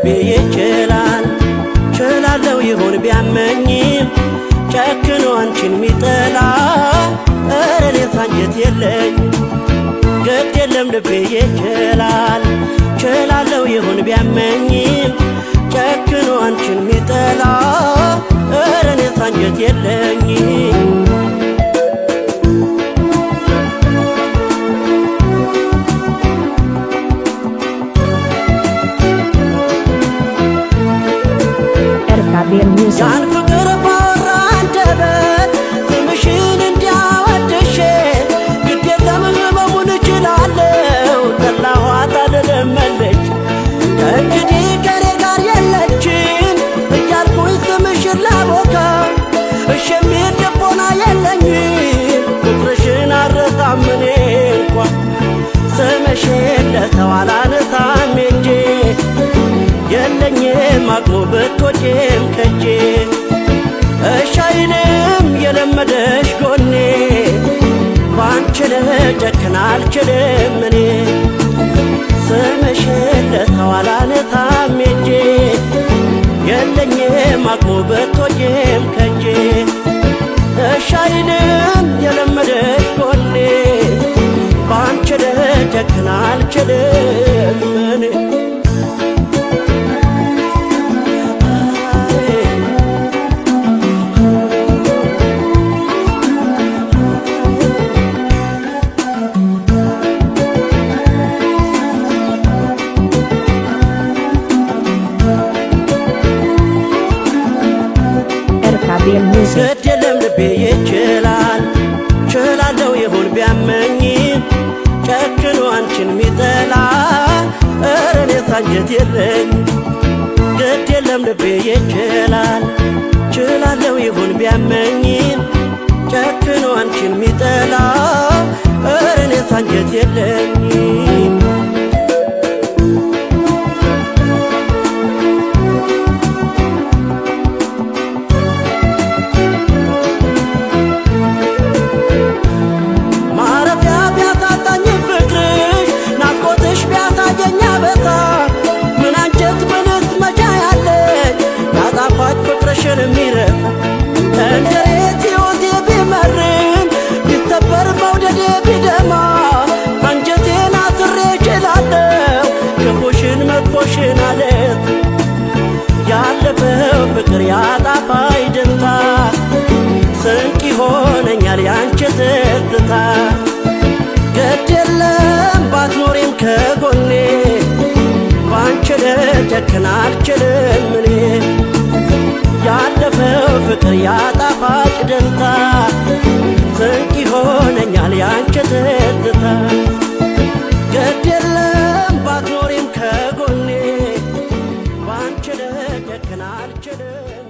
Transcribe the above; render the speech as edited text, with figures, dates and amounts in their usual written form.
ልቤ ይችላል ችላለው ይሁን ቢያመኝም ጨክኖ አንቺን ሚጠላ ኧረ እኔስ አንጀት የለኝ። ግድ የለም ልቤ ይችላል ችላለው ይሁን ቢያመኝም ጨክኖ አንቺን ሚጠላ ኧረ እኔስ አንጀት የለኝ። RKB Music. ያን ፍቅር ባወራ አንደበት ስምሽን እንዲያወድሼ ግድ የለም ህመሙን እችላለሁ ጠላኋት አልልም መልሼ ከእንግዲህ ከኔ ጋር የለችም እያልኩኝ ስምሽን ላቦካ እሺ የሚል ልቦና የለኝም ፍቅርሽን አልረሳም እኔ እንኳ ስምሽን ለሰው አላነሳም እንጂ የለኝም አቅሙ ብትወጪም ከጄ እሺ አይልም የለመደሽ ጎኔ ባንቺ ልጨክን አልችልም እኔ ስምሽን ለሰው አላነሳም እንጂ የለኝም አቅሙ ብትወጪም ከጄ እሺ አይልም የለመደሽ ጎኔ ባንቺ ልጨክን አልችልም እኔ። RKB Music. ግድ የለም ልቤ ይችላል ችላለው ይሁን ቢያመኝም ጨክኖ አንቺን ሚጠላ ኧረ እኔስ አንጀት የለኝ። ግድ የለም ልቤ ይችላል ችላለው ይሁን ቢያመኝም ጨክኖ አንቺን ሚጠላ ኧረ እኔስ አንጀት የለኝ። ማረፊያ ቢያሳጣኝ ፍቅርሽ ናፍቆትሽ ቢያሳየኝ አበሳ ምን አንጀት ምንስ መቻ ያለኝ ያጣፋጭ ፍቅርሽን የሚረሳ እንደ ሬት ሕይወቴ ቢመርም ቢሰበር መውደዴ ቢደማ አንጀቴን አስሬ እችላለሁ ክፉሽን መጥፎሽን አለት ያለፈው ፍቅር ያጣፋጭ ደስታ ስንቅ ይሆነኛል ያንቺ ትዝታ። ግድ የለም ባትኖሪም ከጎኔ ባንቺ ልጨክን አልችልም እኔ ያለፈው ፍቅር ያጣፋጭ ደስታ ስንቅ ይሆነኛል ያንቺ ትዝታ። ግድ የለም ባትኖሪም ከጎኔ ባንቺ ልጨክን አልችልም።